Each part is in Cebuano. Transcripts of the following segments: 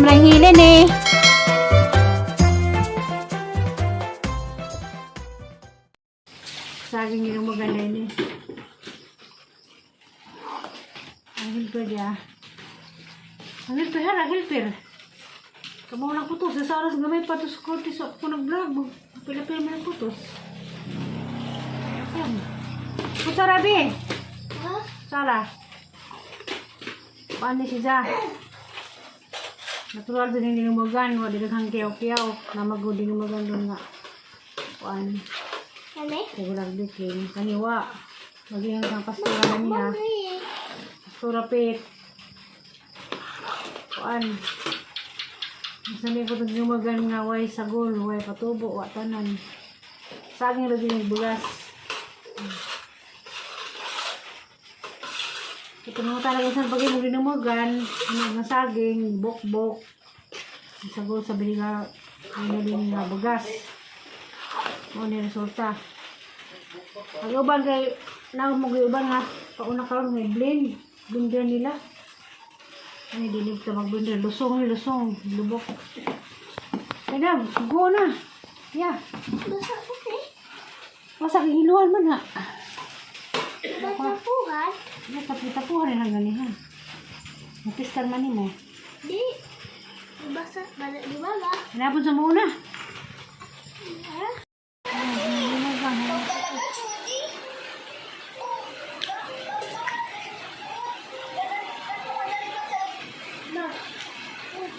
Gym rang hilin eh. Saging yung maganda ini. Ang helper niya. Ang helper, ha, ang helper. Kamu lang putos. Sa oras gamay pa to sa korte sa ako nag-vlog. Pila-pila man ang putos. Ayan. Puta rabi. Sala. Paano siya? Natural din yung dinumugan. Wala din kang kiyaw-kiyaw. Namago dinumugan doon nga. Kuan. Ano? Regular baking. Kaniwa. Maging kang pastura na niya. Pastura pit. Kuan. Masabi ko itong dinumugan nga way sagol, way patubo, wa tanan. Saging lagi yung bugas. Ito mga talaga sa pag imong dinumugan, ano nga saging, bok-bok. Ang sagol sa biniga, binili nga bugas. Mao ni resulta. Ang uban kay naong mo uban nga pauna karon may blend, blender nila. Ay dili ta mag-blender, lusong ni lusong, lubok. Kaya na, go na. Yeah. Basta kasi. Masa gihiluan man ha. Basta puhan. Ay, tapu-tapuhan na lang ganihan. Mapistar man nimo. Di. Basta, bala, di ba ba? Hinapon sa muna. Ha?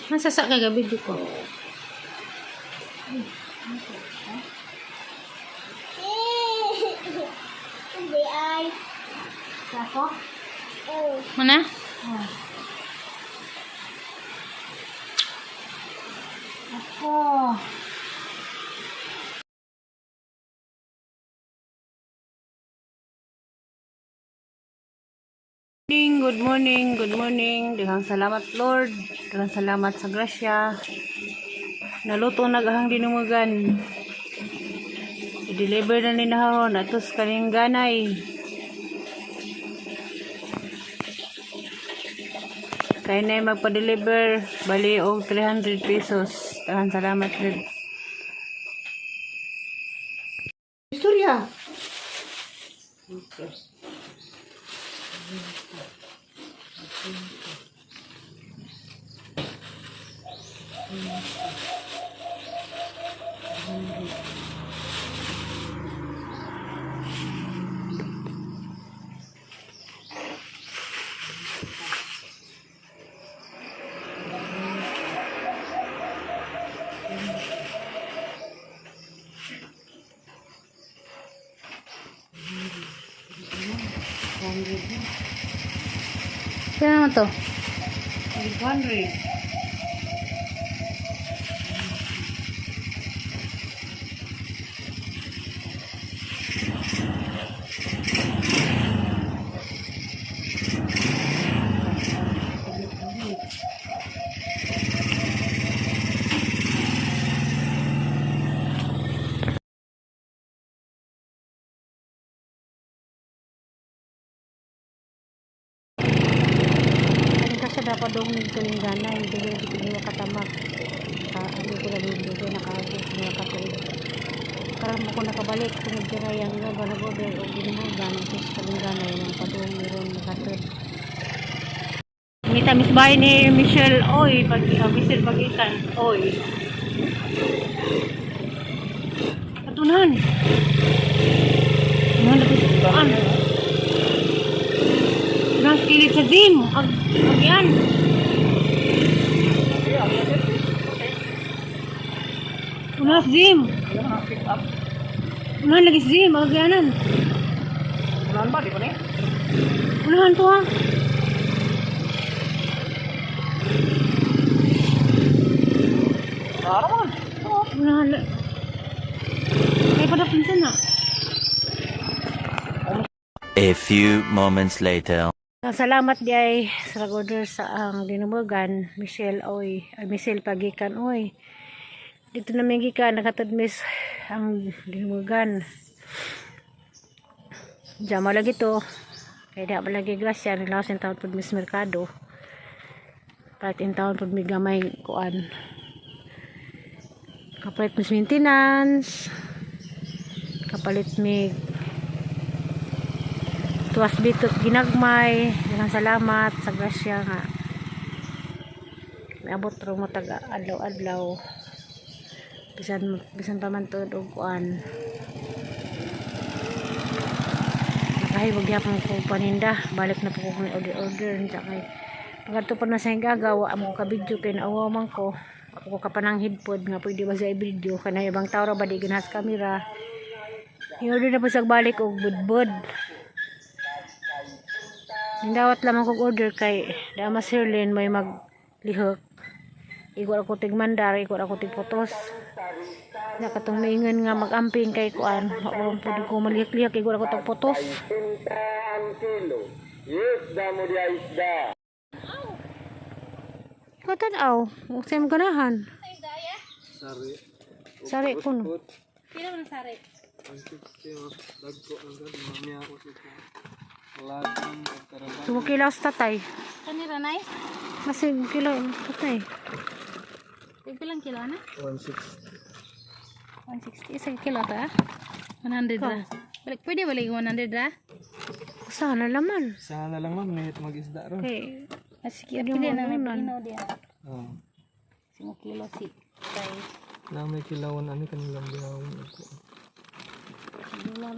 Masasa kagabi di ko. Eh. Hindi ay. Sa ako? Oh. Mana? Oh. Ako. Morning, good morning, good morning. Daghang salamat Lord. Daghang salamat sa grasya. Naluto na gahang dinumugan. I-deliver na ni nahon atos kaning ganay. Kaya na magpa-deliver, bali og 300 pesos. Daghang salamat Lord. Istorya. Okay. Kaya naman to? 800. Ano kasi dapat dong kaning gana hindi ko hindi ko katamak. Ka ano ko lang hindi ko nakaabot nga katuig. Karon mo ko nakabalik tungod dira yang nga ba nag-order og ginugan sa kaning gana yang padung meron nakatud. Mita Miss Bay ni Michelle Oy pag Michelle Pagitan Oy. Atunan. Ano na Nas kilid sa gym. Ag agyan. Unas gym. Unahan lagi sa gym, agyanan. Unahan ba? Di ba ni? Unahan to ha. Klaro man. Unahan. Kaya pada pinsan na. A few moments later. Salamat di ay sa nag-order sa ang dinumugan, Michelle Oy, ay Michelle Pagikan Oy. Dito namin gikan nakatad miss ang dinumugan. Diyan lagi to. Kaya di pa lagi grasya, naglawas yung tawad po miss Mercado. Palit in town pud mi gamay kuan. Kapalit mi sa maintenance. Kapalit mi tuwas bitot ginagmay. Daghang salamat sa grasya nga miabot ro mo tag adlaw-adlaw. Bisan bisan pa man tuod og kuan. Nakahibog gyapon ko paninda. Balik na po ko kung order-order. Unsa kay pagkadto pa na sa gagawa amo ka video kay nauwaw man ko. Ako ko kapananghid pod nga pwede ba sa i-video kanay ibang tao ra ba di ganahas kamera. I-order na po sa balik og budbud. Nindawat lamang kog order kay dama Sirlin may maglihok. Igor ako tig mandar, igor ako tig putos. Na katong maingon nga magamping kay kuan, wa pud ko malihok-lihok igor ako tig putos. Ikaw tanaw, huwag sa'yo ganahan. Sari. Sari ko no. Pila man sari? 160 mas dagko ang gad mami ako sa laging pagkarabang. Tumukilaw sa tatay. Kanira nay? Kasi kilaw tatay. Pilang kilo na? 160. 160 isa ka kilo ta? 100 ra. Balik pwede balik 100 ra? Sana laman. Sana lang ma'am, nihit mag-isda ron. Okay. Ah, sige, pili na may pinaw diya. Oh. Simo kilo si kay Na may kilawan ani kanilang bihawon ako.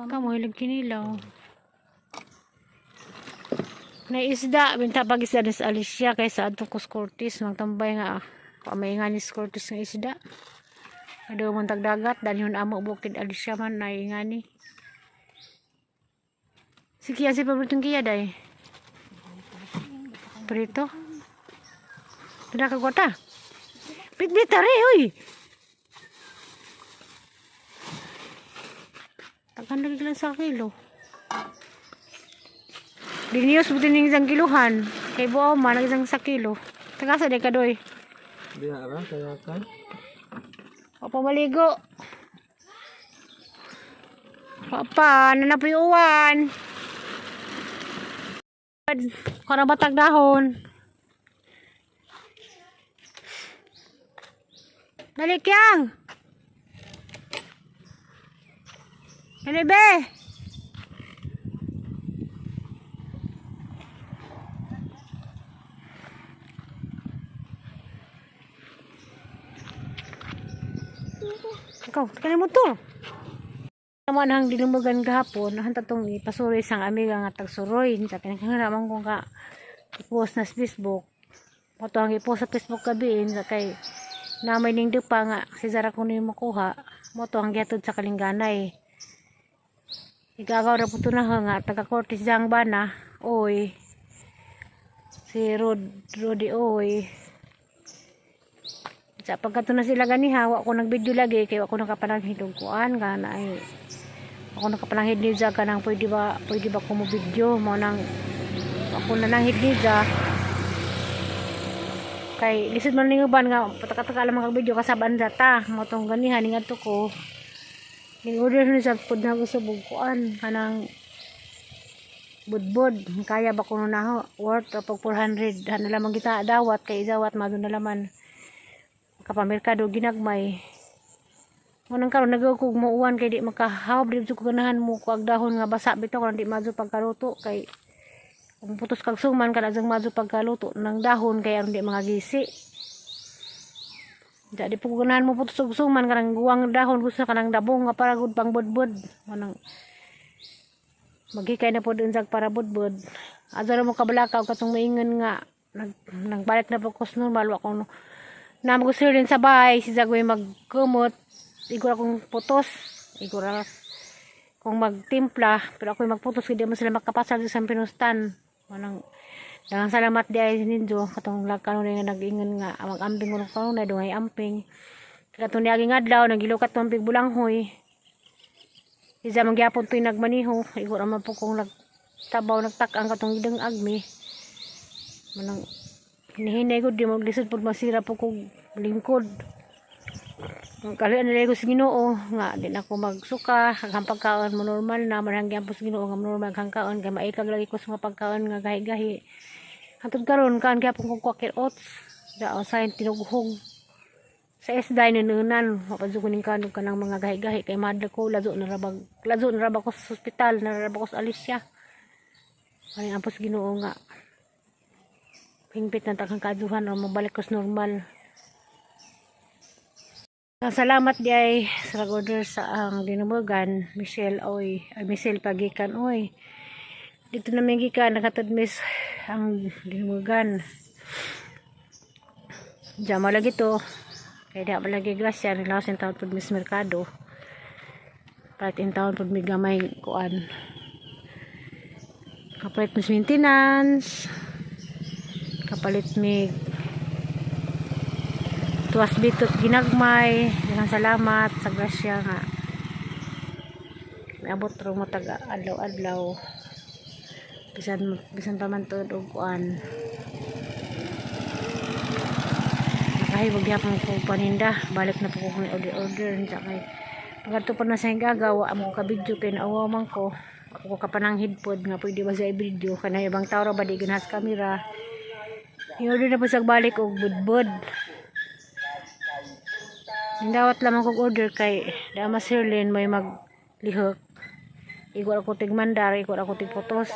Kamu hilig kinilaw. Naisda, binta pag isda ni sa Alicia kay sa adtong kus Cortez magtambay nga ah. May nga ni Cortez nga isda. Ado man tagdagat dalhon amo bukid Alicia man naingani. Si Kia si paboritong Kia day. Prito. Pila ka kwarta? Bitbit are oy. Tagan lagi lang sa kilo. Diniyos buti ning isang kiluhan. Kay buaw man ang isang sa kilo. Tagasa di ka doy. Diha ra kaya ka. Wa pa maligo. Wa pa, ano na po yung uwan. Karang batag dahon. Dali, Kyang! Dali, be! Ikaw, kaya mo to. Naman ang dinumugan gahapon, ang tatong ipasuroy sang amiga nga tagsuroy. Sa kinahanglan ko ka i-post na sa Facebook. Mato ang i-post sa Facebook gabiin sa kay namay ning dupa nga si Zara kuno yung makuha. Moto ang gihatod sa kalingganay. Igagaw ra po to na nga taga Cortez Jang bana. Oy. Si Rod Rodi oy. Sa pagkato na sila ganiha, wa ko nag-video lagi kay wa ko nakapananghid og kuan nga na ay ako nakapananghid ni Jaga nang pwede ba ko mo video mo nang ako nananghid ni Ja kay lisod man ning uban nga pataka-taka lang mga video kasabaan data mo tong ganiha ning adto ko ning order ni sa pud na gusto og kuan kanang budbod kaya ba kuno na ho worth ra pag 400 na lamang kita dawat kay dawat madun na laman kapamerkado ginagmay. Ngunang karon nagkukog mo uwan kay di makahawb di ko ganahan mo kuag dahon nga basa bitaw karon di madyo pagkaluto kay kung putos kag suman kana jang madyo pagkaluto ng dahon kay aron di mga gisi. Di po ko ganahan mo putos og suman kanang guwang dahon gusto kanang dabong nga para gud pang budbud. Ngunang maghikay na po dun sa para budbud. Adto mo kabalakaw katong maingon nga nag nagbalik na po ko sa normal wa ko no, na gusto rin sa bahay si Zagoy magkumot igor akong putos igor aras kung magtimpla pero ako'y magputos hindi mo sila makapasal sa pinustan manang daghang salamat di ay ninyo katong kanunay nga nag-ingon nga mag-amping ko kanunay dungay amping katong niaging adlaw nagilukat tong bulanghoy isa magyapon to'y nagmaniho igor man po kung nagtabaw nagtak-ang katong idang agmi manang hinihinay ko di maglisod po masira po kog lingkod. Ang kalian nila ko sa Ginoo nga di na ako magsuka ang pagkaon mo normal na marangyan po sa Ginoo nga normal ang kaon kay maikag lagi ko sa mga pagkaon nga gahi-gahi. Hantod karon kaon gyapon kog kwakir oats. Dao sa tinughog. Sa isda inununan, mapadyo ko ning kanog kanang mga gahi-gahi kay madla ko lazo na rabag. Lazo na rabag ko sa ospital, na rabag ko sa Alicia. Ani ampos Ginoo nga. Hingpit na takang kaduhan o mabalik ko sa normal. Ang salamat di ay sa order sa ang dinumugan, Michelle oy, ay Michelle Pagikan oy. Dito namin gikan nakatud miss ang dinumugan. Diyan malagi to. Kaya di malagi grasya nilawas in taon pud miss merkado. Palit in taon pud mi gamay kuan. Kapalit miss maintenance. Kapalit mi tuwas bitot ginagmay. Daghang salamat sa grasya nga. Miabot ro mo tag adlaw-adlaw. Bisan bisan pa man tuod og kuan. Nakahibog gyapon ko paninda. Balik na po ko kung order order unsa kay pagkadto pa na sa gagawa amo ka video kay naawa man ko. Ako ka pananghid pod nga pwede ba sa i-video kanay ibang tao ra ba di ganahas kamera. I-order na po sa balik og budbud. Nindawat lamang kog order kay dama Sirlin may maglihok. Igor ako tig mandar, igor ako tig potos.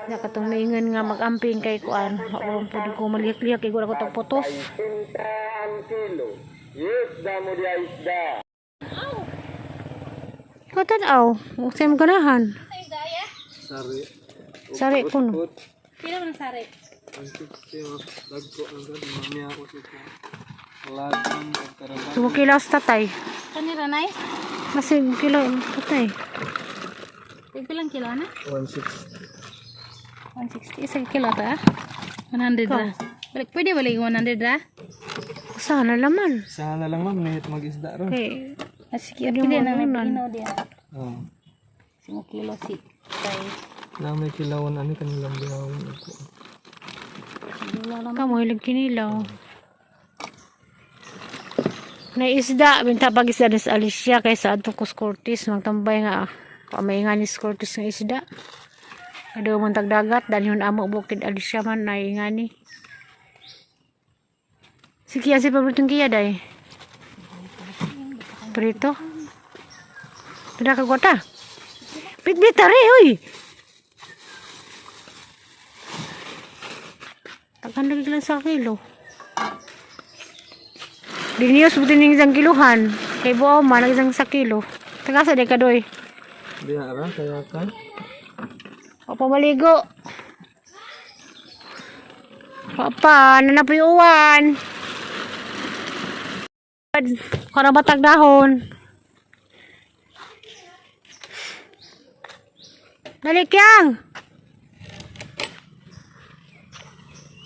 Na katong maingon nga magamping kay kuan, ako pud ko malihok-lihok igor ako tag potos. Ikaw tan-aw, huwag sa'yo ganahan. Sa isda ya? Sari. Sari ko no. Pila man ang sari? 160 mas dagko ang gani mamaya ako sa lagang pagkarabang. Sumukilaw sa tatay. Kanira nay? Kasi kilaw tatay. Tig pilang kilo na? 160. 160 isa ka kilo ta? 100 ra. Balik pwede balik 100 ra? Sana laman. Sana lang ma'am, nihit mag-isda ron. Okay. Ah, sige, Hindi pili mo na may anunan. pino diya. Oh. Simo kilo si kay Na may kilawan ani kanilang biyawon ako. wala lang. Kamu hilig kinilaw. Na isda, binta pag isda ni sa Alicia kaysa adto ko sa Cortez, magtambay nga ah. May nga ni sa Cortez nga isda. Kado man tagdagat dalhon amo bukid Alicia man na ingani. Si Kia si paboritong Kia day. Prito. Pida ka gwata. Bitbit are oy. Tagan lagi lang sa kilo. Diniyos buti ning isang kiluhan. Kay buaw man ang isang sa kilo. Tagasa di ka doy. Diya ra kaya ka. O pamaligo. Papa, ano na po yung uwan? Kano batag dahon? Dali, Kyang!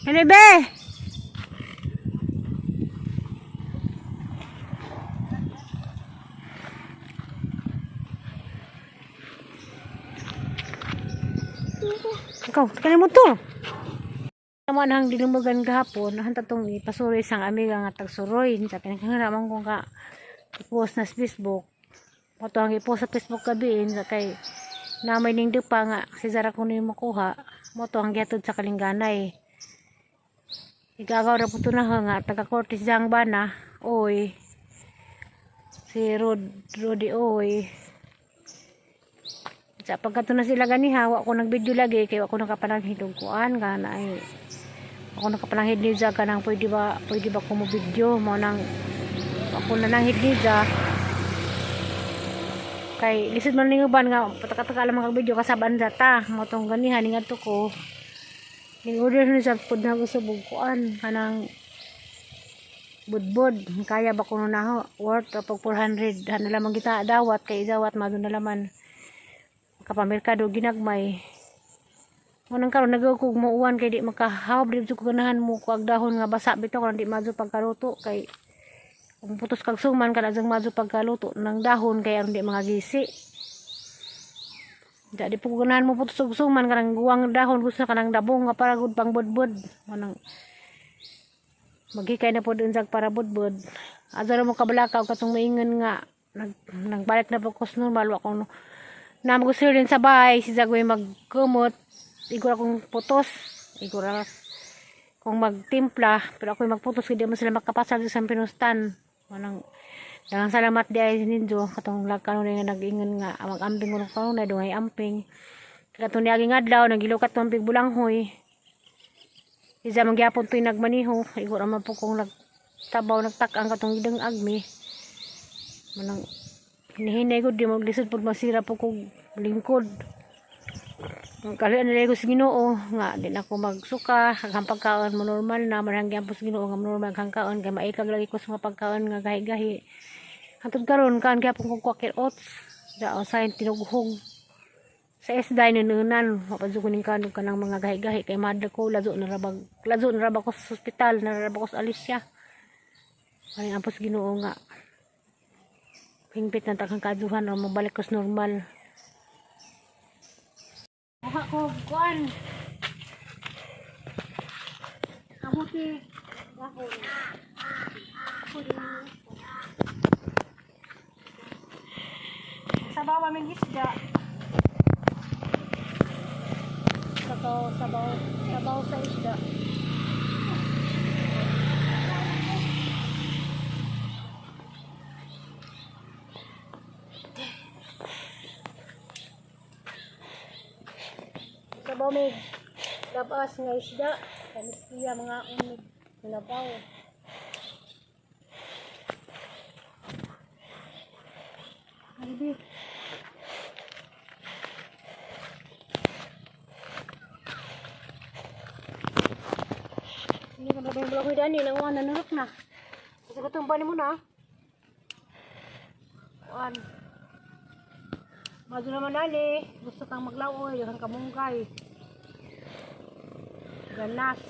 Dali, be! Ikaw, kaya motor. Naman ang dinumugan gahapon, ang tatong ipasuroy sang amiga nga tagsuroy. Sa pinakangaraman ko nga i-post na sa Facebook. Moto ang i-post sa Facebook gabi sa kay namay ning dupa nga si Zara kuno yung makuha. Moto ang gihatod sa kalingganay. Igagaw ra po to na nga taga Cortez Jang bana. Oy. Si Rod Rodi oy. Sa pagkato na sila ganiha, wa ko nag-video lagi kay wa ko nakapananghid og kuan nga na ay ako nakapananghid ni Jaga nang pwede ba ko mo video mo nang ako na nanghid ni Ja kay lisod man ning uban nga pataka-taka lang mga video kasabaan data mo tong ganiha ning adto ko ning order ni sa pud na gusto og kuan kanang budbod kaya ba kuno na ho worth ra pag 400 hana lamang kita dawat kay dawat mado na laman kapamerkado ginagmay. Unang karon nagukog mo uwan kay di makahawb di ko ganahan mo kuag dahon nga basa bitaw karon di madyo pagkaluto kay kung putos kag suman kada jang madyo pagkaluto ng dahon kay aron di mga gisi. Di di po ko ganahan mo putos og suman kanang guwang dahon gusto kanang dabong nga para gud pang budbud. Manang maghikay na po dun sa para budbud. Adto ra mo kabalakaw katong maingon nga nag nagbalik na po ko sa normal wa ko no, na gusto rin sa bahay si Zagoy magkumot igor akong putos igor aras Kung magtimpla, pero ako'y magputos kay di man sila makapasal sa Pinostan. Manang daghang salamat di ay ninyo katong kanunay nga nag-ingon nga mag-amping kuno kanunay dungay amping. Katong niaging adlaw nagilukat tong bulanghoy. Isa man gyapon to'y nagmaniho, igo ra man po kong nagtabaw nagtak-ang katong gidang agmi. Manang hinihinay ko di maglisod pud masira po kog lingkod. Ang kalian nila ko sa Ginoo nga di na ako magsuka, ang pagkaon mo normal na marangyan po sa Ginoo nga normal ang kaon kay maikag lagi ko sa mga pagkaon nga gahi-gahi. Hantod karon kaan gyapon kog kwakir oats da sa tinughog sa isda ninunan mapadyo ko ning kanog kanang mga gahi-gahi kay madla ko lazo na rabag lazo na rabag ko sa ospital na rabag ko sa Alicia. Ay ang sa Ginoo nga hingpit na takang kaduhan o mabalik ko sa normal. Kuha ko kuan. Kamuti. Dahon. Sabaw aming isda. Sabaw, sabaw, sabaw sa isda. Sabaw may labas nga isda. Kamis siya mga unig labaw. Ano bi? Hindi ka ba yung bulak dani nang uwan nanurok na. Kasi katong bani mo na. Uwan. Madyo naman ali, gusto kang maglaoy, kang kamunggay. Ganas.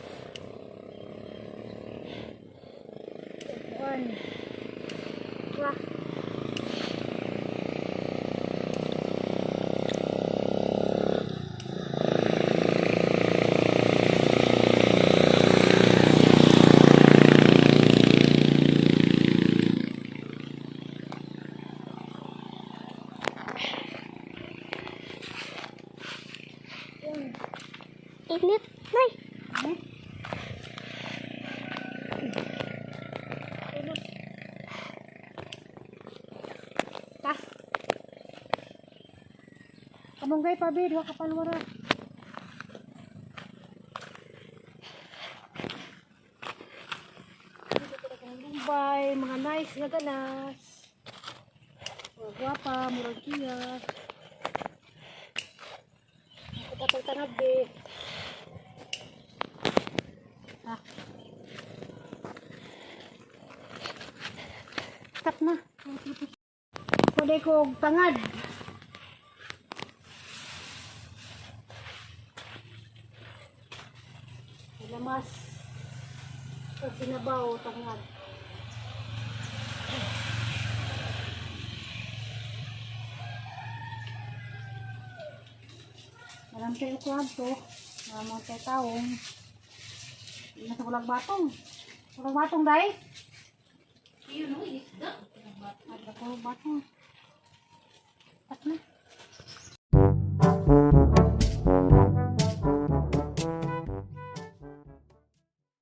Uwan. Wah. Init, nay. Tas. Kamunggay pa, be. Duha ka palwara. Lumbay, mga nice nga ganas. Mga gwapa, murag kiya. Ako patay tanad, be. Ah. Stop na. Pwede ko tangad. Lamas. Pag sinabaw, tangad. Marami tayo kuhan to. Marami tayo taong. Nasa kulang batong. Kulang batong, day? Yun, oh, isda. At kulang batong.